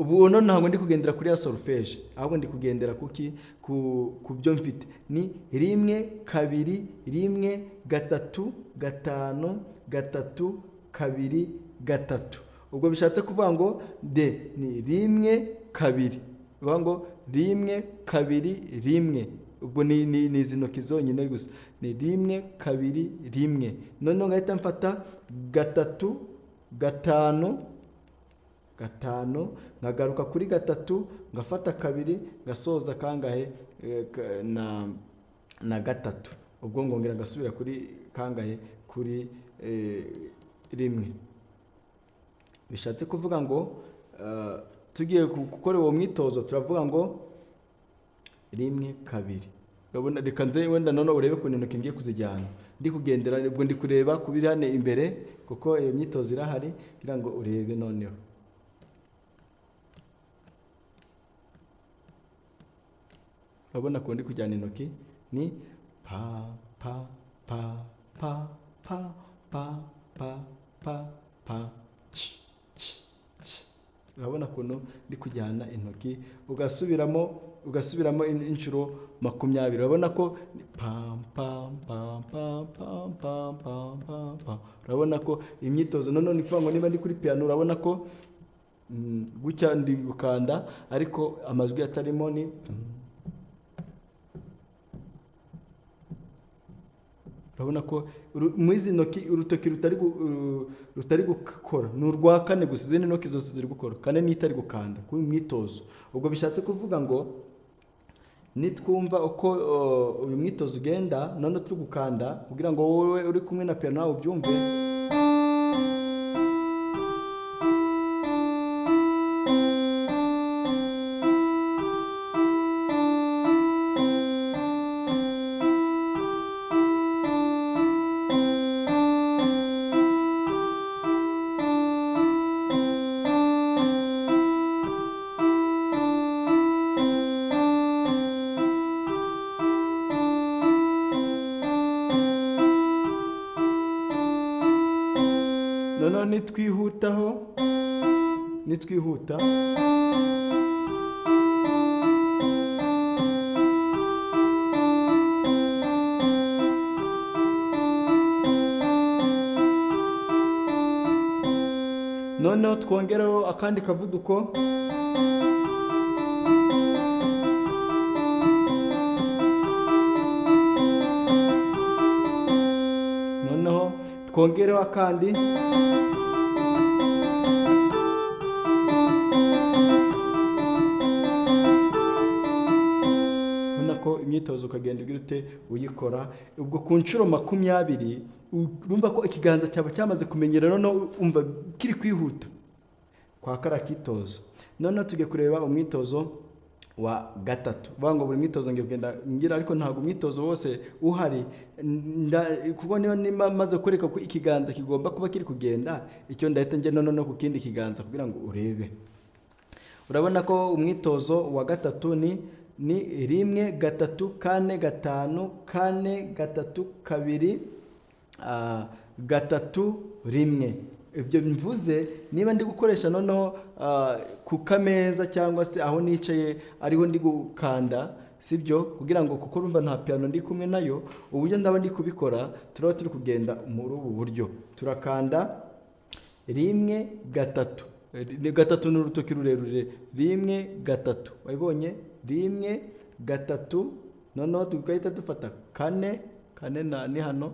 Ubu none ntabwo ndi kugendera kuri ya solfège, ahubwo ndi kugendera kuki ku byo mfite. Ni 1 2 1 3 5 3 2 3. Ubwo bishatse kuvuga ngo D ni 1 2, bivuga ngo 1 2 1. Ubwo ni izi ntoki zonyine gusa, ni 1 2 1. Noneho ngahita mfata 3 5 5, nkagaruka kuri 3, ngafata 2, ngasoza kangahe na 3. Ubwo ngongera ngasubira kuri kangahe, kuri 1. Bishatse kuvuga ngo tugiye gukora uwo mwitozo, turavuga ngo 1 2. Urabona, reka nze wenda none urebe ukuntu intoki ngiye kuzijyana. Ndi kugendera, ubwo ndi kureba kubiri hano imbere, kuko iyo myitozo irahari kugira ngo urebe noneho. Urabona ko ndi kujyana intoki ni pa pa pa pa pa pa pa pa pa ci ci ci. Urabona ukuntu ndi kujyana intoki, ugasubiramo inshuro 20. Urabona ko pa pa pa pa pa pa pa pa pa. Urabona ko imyitozo noneho ni ukuvuga ngo niba ndi kuri piano, urabona ko gutya ndi gukanda, ariko amajwi atarimo ni urabona ko muri izi ntoki urutoki rutari gukora ni urwa 4 gusa, izindi ntoki zose ziri gukora, 4 niyo itari gukanda kuri mwitozo. Ubwo bishatse kuvuga ngo nitwumva uko uyu mwitozo ugenda, none turi gukanda kugira ngo wowe uri kumwe na piano nawe ubyumve. Noneho nitwihutaho, nitwihuta noneho twongereho akandi kavuduko. Noneho twongereho akandi. Ubona ko imyitozo ukagenda ugira ute uyikora. Ubwo ku nshuro 20 urumva ko ikiganza cyawe cyamaze kumenyera, noneho umva kiri kwihuta kwa kara kitozo. Noneho tugiye kureba umwitozo wa 3. Uvuga ngo buri mwitozo ngiye kugenda ngira, ariko ntabwo umwitozo wose uhari, kuko niba maze kwereka ko ikiganza kigomba kuba kiri kugenda, icyo ndahita njya noneho ku kindi kiganza kugira ngo urebe. Urabona ko umwitozo wa 3 ni 1 3 4 5 4 3 2 3 1. Ibyo mvuze niba ndi gukoresha noneho ku kameza cyangwa se aho nicaye ariho ndi gukanda, sibyo, kugira ngo kuko urumva nta piano ndi kumwe nayo, uburyo ndaba ndi kubikora turaba turi kugenda muri ubu buryo. Turakanda 1 3, 3 ni urutoki rurerure, 1 3, wabibonye, 1 3. Noneho tugahita dufata 4, 4 na ni hano,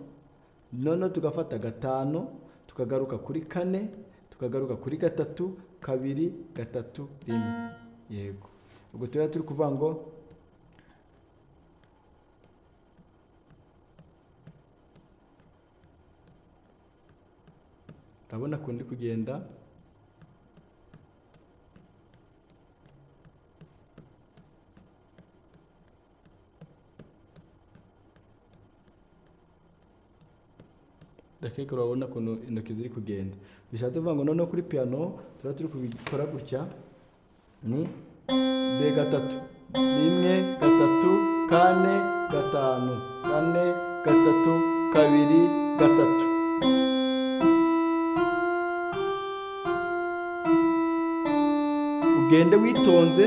noneho tugafata 5, tukagaruka kuri 4, tukagaruka kuri 3, 2 3 1. Yego, ubwo turaba turi kuvuga ngo urabona ko ndi kugenda. Ndakeka urabona ukuntu intoki ziri kugenda. Bishatse kuvuga ngo noneho kuri piano turaba turi kubikora gutya, ni D 3, 1 3 4 5, 4 3 2 3. Ugende witonze.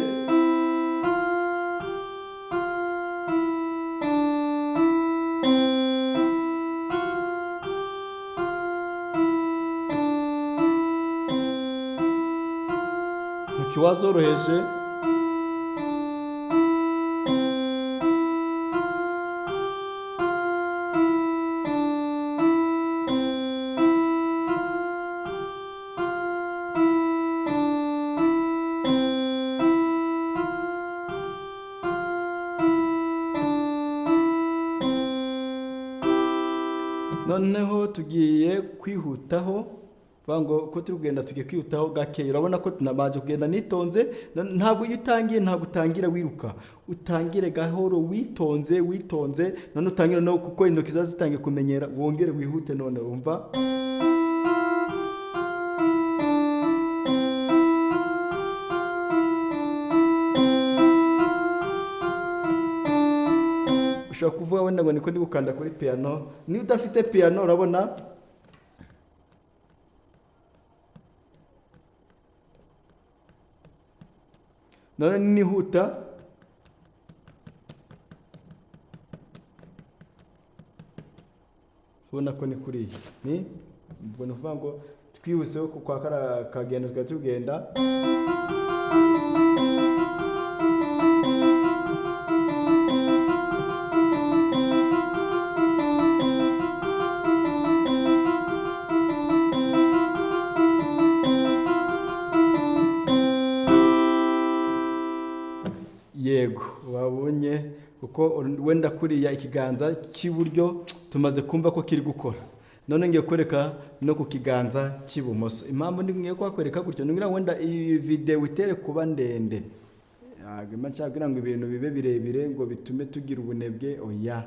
Intoki wazoroheje. Noneho tugiye kwihutaho, vuga ngo ko turi kugenda tugiye kwihutaho gake. Urabona ko nabanje kugenda nitonze. Ntabwo iyo utangiye, ntabwo utangira wiruka, utangire gahoro witonze witonze. None utangire no kuko intoki ziba zitangiye kumenyera, wongere wihute. None wumva ushobora kuvuga wenda ngo niko ndi gukanda kuri piano. Niba udafite piano, urabona none nihuta ubona ko ni kuriya. Ni ubwo ni ukuvuga ngo twihuse kwa kariya kagendo twari tugenda. Yego, wabonye kuko wenda kuriya ikiganza cy'iburyo tumaze kumva ko kiri gukora. None ngiye kwereka no ku kiganza cy'ibumoso. Impamvu ngiye kuhakwereka gutyo ni kugira ngo wenda iyi video itere kuba ndende. Ntabwo mba nshaka kugira ngo ibintu bibe birebire ngo bitume tugira ubunebwe, oya.